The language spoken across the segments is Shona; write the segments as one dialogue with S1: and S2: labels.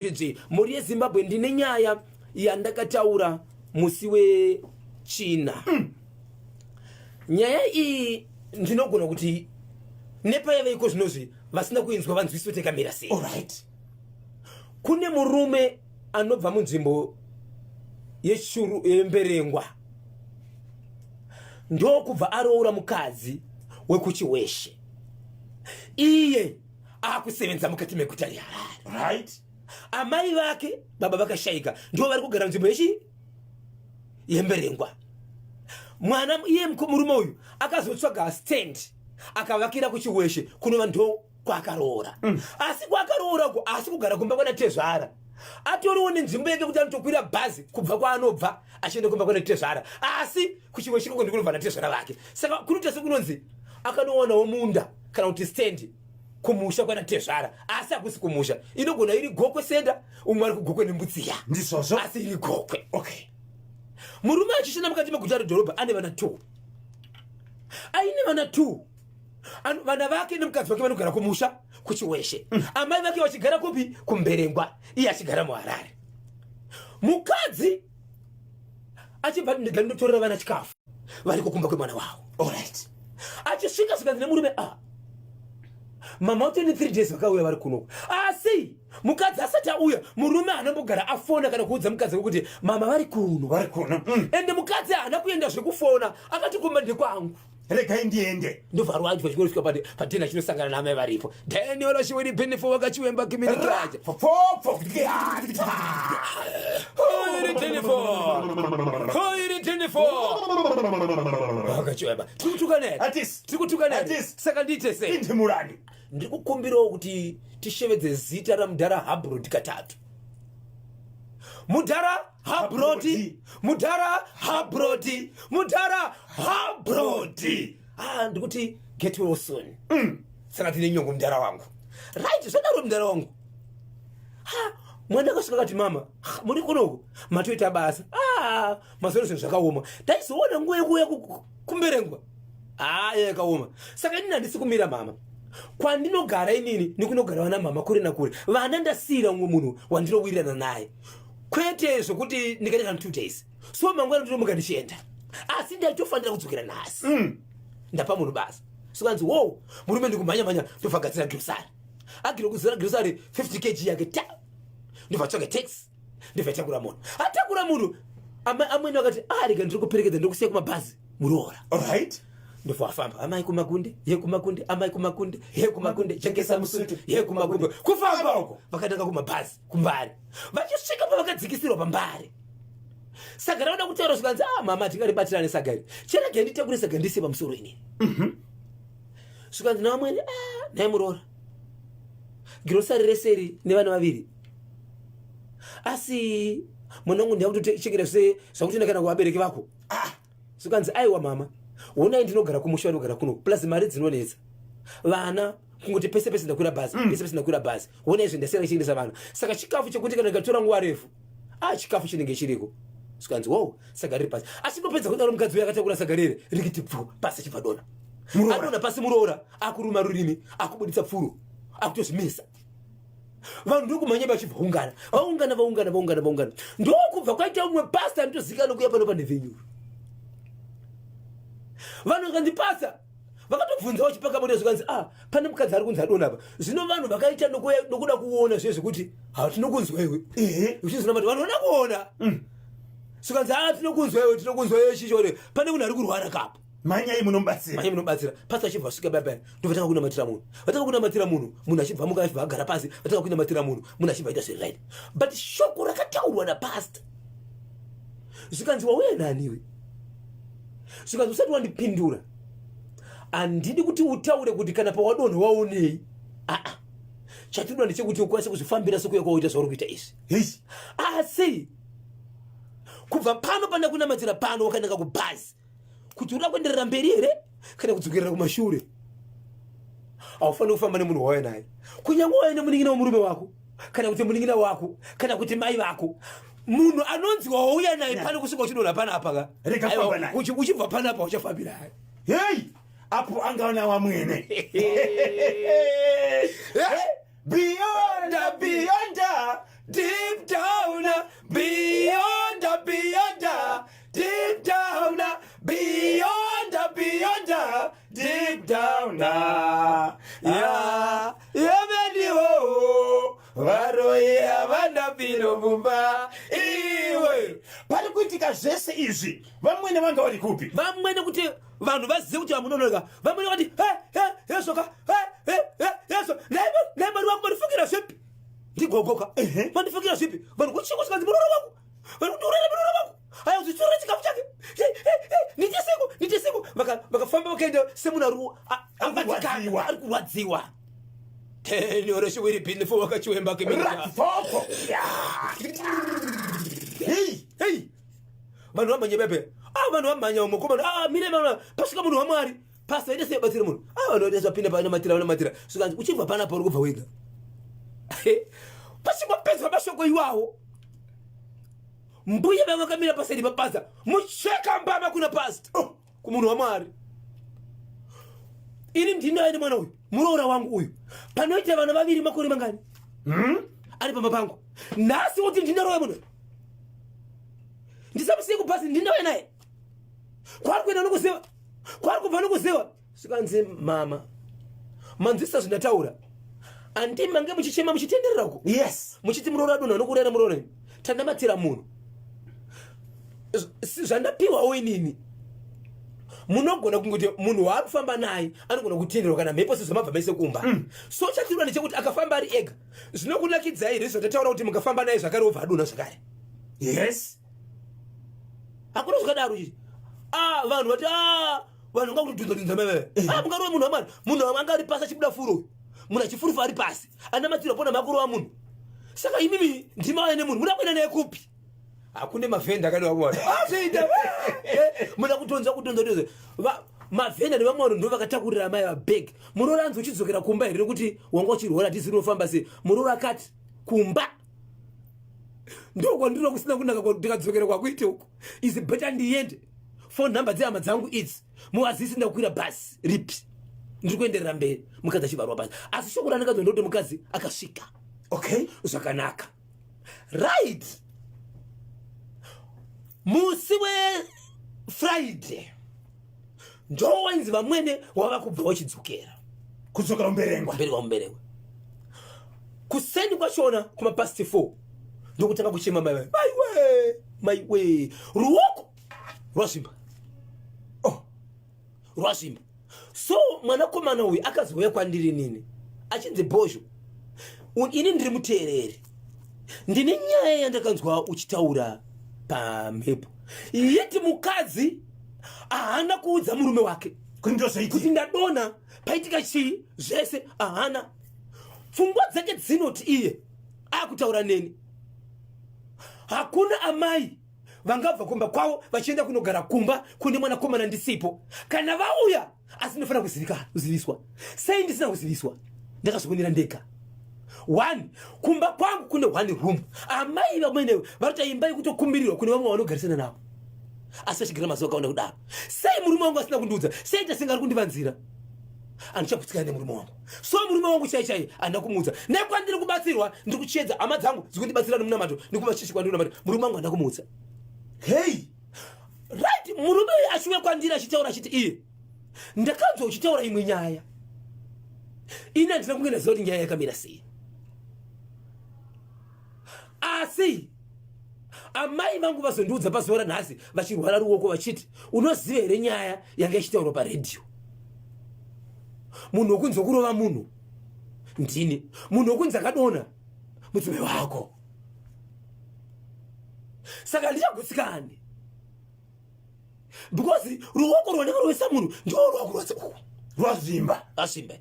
S1: Idzi mhuri yeZimbabwe ndine nyaya yandakataura musi weChina. Nyaya iyi ndinogona kuti nepayave iko zvinozvi vasina kuinzwa vanzwisi kuti yakamira sei.
S2: Alright.
S1: Kune murume anobva munzvimbo yeshuru yemberengwa ndokubva aroora mukadzi wekuchiweshe iye akusevenza mukati meguta reharare
S2: right
S1: amai vake baba vakashaika ndivo vari kugara nzvimbo yechi yemberengwa mwana iye murume uyu akazotsvaga stand akavakira kuchiweshe kunova ndo kwaakaroora Asi kwaakaroora uko asi kugara kumba kwana tezvara atoriwo nenzvimbo yake kuti anotokwira bhazi kubva kwaanobva achienda kumba kwana tezvara asi kuchiweshe koko ndikunobva natezvara vake saka kunoita sekunonzi akanowanawo munda kana kuti stand kumusha kwana tezvara asi hakusi kumusha inogona iri gokwe senda umwe ari kugokwe nembudziya
S2: ndizvozvo
S1: asi iri gokwe
S2: okay
S1: murume achishanda mukati meguta redhorobha ane vana two aine vana two vana vake nemukadzi wake vanogara kumusha kuchiweshe Amai vake vachigara kupi kumberengwa iye achigara muharare mukadzi achibva ndega ndotorera vana chikafu vari kukumba kwemwana wavo
S2: alright
S1: achisvika zvikanzi nemurume a ah, mama utene 3 days vakauya vari kuno asi mukadzi asati auya murume haana mbogara afona kana kuudza mukadzi wekuti mama vari kuno
S2: vari kuno.
S1: Ende mukadzi haana kuenda zvekufona akati kumba ndekwangu
S2: regai ndiende
S1: ndobva rwadya chikoro svika patena chinosangana naamai varipo daniel ashiweri benefo wakachiwemba kimirikaja wakachiwemba tiri kutukana here tiri kutukana here saka ndiite sei
S2: indimurani
S1: ndiri kukumbirawo kuti tishevedze zita ramudhara habrod katatu mudhara habrodi mudhara habrodi mudhara habrodi ah, ndikuti get well soon. Saka tine nyongo mudhara wangu right zvadaro mudhara wangu ha mwana akasvika akati mama muri kunoku matoita basa ah, mazuva zvinhu zvakaoma taizoona nguva yekuuya kumberengwa haa ah, yakaoma saka inini handisi kumira mama kwandinogara inini nekunogara vana mama kure nakure vana ndasiira umwe munhu wandinowirirana naye kwete zvekuti ndikaita kana 2 days so mangwana ndinomuka ndichienda asi ndaitofanira kudzokera nhasi. Ndapa munhu basa sikanzi wo murume ndikumhanya mhanya ndobva gadzira grosari agire kuzora grosari 50 kg yake ta ndobva tsvaga taxi ndobva takura munhu atakura munhu amwene vakati ah rega ndiri kuperekedza ndiri kusiya kumabhazi muroora
S2: alright
S1: ndobva wafamba amai kumakunde ye kumakunde amai kumakunde ye kumakunde jekesa musutu ye kumakunde kufamba uko vakatanga kumabhazi kumbare vachisvika pavakadzikisirwa pambare saga rauda kutaura zvikanzi ah mama tingaribatirane saga iri chirege nditakure saga ndise pamusoro inini zvikanzi navamwene ah nhai muroora girosari rese iri nevana vaviri asi mwana wangu ndiyakutochengeta zvese zvakutoenda kana kuvabereki vako ah zvikanzi aiwa mama honai ndinogara kumusha vanogara kuno plus mari dzinonetsa vana kungoti pese pese ndakwira bhazi pese pese ndakwira bhazi honai izvi ndasiyana ndichiendesa vana saka chikafu chekuti kana ndikatora nguva refu ah chikafu chinenge chiriko zvikanzi wow saga riri pasi asi ndopedza kudaro mukadzi uyo akatakura saga rere rikiti pfu pasi achibva dona adona pasi muroora akuruma rurimi akubuditsa pfuro akutozvimisa vanhu ndokumhanya vachibva ungana vaungana vaungana vaungana vaungana ndokubva kwaita umwe pasta anotozikanwa kuya pano panhepfenyuro vanhu vakanzi pasta vakatobvunza vachipaka mota zvikanzi ah pane mukadzi ari kunzi adona apa zvino vanhu vakaita nokuda kuona zviye zvekuti ha tinokunzwa iwe uchinzwa mati vanhu vanoda kuona zvikanzi ah tinokunzwa iwe tinokunzwa iwe chichore pane munhu ari kurwara kapo
S2: mhanyai munomubatsira
S1: mhanyai munomubatsira pasi achibva asvika baba ndovatanga kunamatira munhu vatanga kunamatira munhu munhu achibva amuka achibva agara pasi vatanga kunamatira munhu munhu achibva aita zviri right but shoko rakataurwa napastor zvikanzi wauya nani iwe zvikanzi usati wandipindura handidi kuti utaure kuti kana pawadonha waonei aa chatinoda ndechekuti ukwanise kuzvifambira sekuya kwawaita zvauri kuita izvi asi kubva pano pana kunamatira pano wakananga kubhazi kuti unoda kuenderera mberi here kana kudzokerera kumashure haufaniri kufamba nemunhu wauya naye kunyange wauya nemunin'ina wemurume wako kana kuti munin'ina wako kana kuti mai vako munhu anonzi wauya naye pano kusvika uchidonha panapa ka
S2: Rega
S1: Aiwa,
S2: famba naye.
S1: uchibva panapa uchafambira naye
S2: hei apo angaona wamwene beyond beyond
S1: Mai havana piro mumba iwe.
S2: Pari kuitika zvese izvi, vamwene vanga vari kupi?
S1: Vamwene kuti vanhu vazive kuti vamunonoka. Vamwene vati he he hezvoka he he he hezvo. Nhai mwari wangu mandifungira zvipi? Ndigogoka. Mandifungira zvipi? Vanhu kuchiko zvikanzi muroora wangu. Vari kundiuraya muroora wangu. Aya uzitorera chikafu chake. Nitiseko, nitiseko. Vakafamba vakaenda semunhu ari kurwadziwa. Tenyore chiwiri bini fo wakachiwemba
S2: kimira. Foko.
S1: Hey, hey. Vanhu vamhanya bebe. Ah, vanhu vamhanya umo komana. Ah, mire vanhu pasvika munhu waMwari. Pastor ite sei batsira munhu. Ah, vanhu vese vapinda pana matira pana matira. Svikanzi uchibva panapa uri kubva wega. Pachingopedzwa mashoko iwawo. Mbuya vanga vakamira paseri papastor. Mucheka mbama kuna pastor. Oh, kumunhu waMwari. Ini ndinaye nemwana uyu, muroora wangu uyu. Panoita vana vaviri makore mangani? Hmm? Ari pamba pangu. Nhasi woti ndinaroya munhu. Ndisamusiye kubhazi ndinauya naye. Kwari kuenda nokuziva. Kwari kubva nokuziva. Zvikanzi mama. Manzwisisa zvindataura. Andi mange muchichema muchitenderera uko.
S2: Yes.
S1: Muchiti muroora donha nokurera muroora. Tandamatira munhu. Zvandapiwawo inini. Munogona kungoti munhu waari kufamba naye anogona kutenderwa kana mhepo sezvamabva mese kumba. So chatirwa ndechekuti akafamba ari ega. Zvinokunakidzai here zvatataura kuti mukafamba naye zvakare obva adonha zvakare.
S2: Yes.
S1: Hakuna zvakadaro izvi. Ah, vanhu vati ah, vanhu vanga kutodhunza dhunza mai vaya. Eh. Ah, mungarove munhu wamwari. Munhu anga ari pasi achibuda furo uyu. Munhu achifurufa ari pasi. Ana matiro pona makurova munhu. Saka imimi ndima vaya nemunhu. Muda kuenda naye kupi? Hakune mavhenda akadai vamwe vanhu. Ah, zvoita. Eh, muda kutonza kutonza kutonza. Mavhenda nevamwe vanhu ndo vakatakurira amai vabag. Muroora anzi uchidzokera kumba here nekuti wanga uchirwara hatizivi unofamba sei. Muroora akati kumba ndokwandinoda kusina kunaka ndikadzokera kwakuite uko is better ndiende phone number dzehama dzangu idzi muvazisi ndakukwira bus ripi ndiri kuenderera mberi mukadzi achivarwa basi asi shoko randakadzwa ndoti mukadzi akasvika
S2: okay
S1: zvakanaka right musi wefriday ndowainzi vamwene wava kubva wachidzokera
S2: kudzokera mumberengwa
S1: mberengwa mumberengwa kuseni kwachona kumapast 4 ndokutanga kuchema mai maiwe maiwe ruoko rwazvimba oh rwazvimba so mwanakomana uyu akazouya kwandiri nini achinzi bhozho ini ndiri muteereri ndine nyaya yandakanzwa uchitaura pamhepo yeti mukadzi ahana kuudza murume wake kuti ndadona paitika chii zvese ahana pfungwa dzake dzinoti iye akutaura neni hakuna amai vangabva kumba kwavo vachienda kunogara kumba kune mwanakomana ndisipo kana vauya asi ndinofanira kuzivikana kuziviswa sei ndisina kuziviswa ndakazvionera ndega one kumba kwangu kune one room amai vamwene varikuta imba yekutokumbirirwa kune vamwe vanogarisana navo asi vachigara mazuva akawanda kudaro sei murume wangu asina kundiudza sei tasinga ari kundivanzira andichagutsikana nemurume wangu so murume wangu chai chai handina kumuudza nekwandiri kubatsirwa ndiri kuchiedza hama dzangu dzikundibatsira nemunamato nekumachechi kwandiri kunamata murume wangu handina kumuudza
S2: hei
S1: right murume uyu achiuya kwandiri achitaura achiti iye ndakanzwa uchitaura imwe nyaya ini handina kunge ndaziva kuti nyaya yakamira sei asi amai vangu vazondiudza pazuva ranhasi vachirwara ruoko vachiti unoziva here nyaya yanga ichitaurwa paredhiyo munhu wekunzi wekurova munhu ndini munhu wekunzi akadona mudzimai wako saka ndichagutsikani because ruoko rwandakarovesa munhu ndiwo rwakurwadza uku
S2: rwazvimba
S1: rwazvimba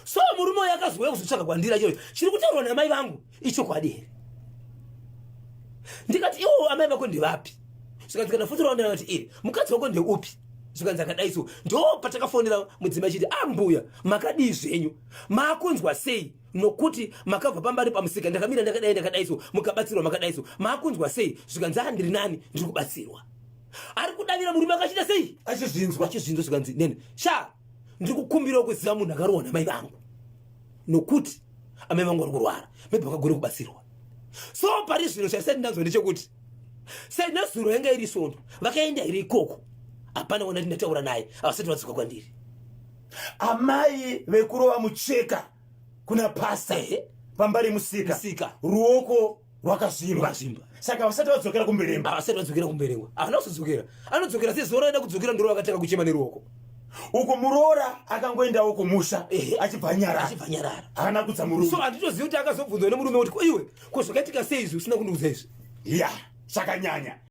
S1: so murume uyo akazouya kuzotsvaga kwandiri achiro chiri kutaurwa namai vangu ichokwadi here ndikati iwo amai vako ndevapi zvikanzi kana futi rwandana kuti iri mukadzi wako ndeupi zvikanzi akadai so ndo patakafonera mudzimai chiti ambuya ah, makadii zvenyu makunzwa sei nokuti makabva pamba ari pamusika ndakamira ndakadai ndakadai so mukabatsirwa makadai so makunzwa sei zvikanzi a ah, ndiri nani ndiri kubatsirwa ari kudavira murume akachiita sei
S2: achizvinzwa
S1: achizvinzwa zvikanzi nene sha ndiri kukumbirawo kuziva munhu akarohwa namai vangu nokuti amai vangu vari kurwara maybe vakagone kubatsirwa so pari zvino chaisati ndanzwa ndechekuti sai nezuro yanga iri svondo vakaenda here ikoko hapana wandati ndataura naye havasati vadzoka kwandiri
S2: amai vekurova mucheka kuna pasta Pambare Musika.
S1: Musika.
S2: Ruoko rwakazvimba.
S1: Rwakazvimba.
S2: Saka vasati vadzokera kuMberengwa.
S1: Havasati vadzokera kuMberengwa, havana kuzodzokera. Anodzokera sezuva raenda kudzokera, ndoro vakatanga kuchema neruoko.
S2: Uko muroora akangoendawo kumusha. Achibva anyarara.
S1: Achibva nyarara.
S2: Haana kudza murume.
S1: So handitozivi kuti akazobvunzwa nemurume kuti, "Ko iwe, ko zvakaitika sei izvi usina kundiudza izvi?"
S2: Ya, chakanyanya.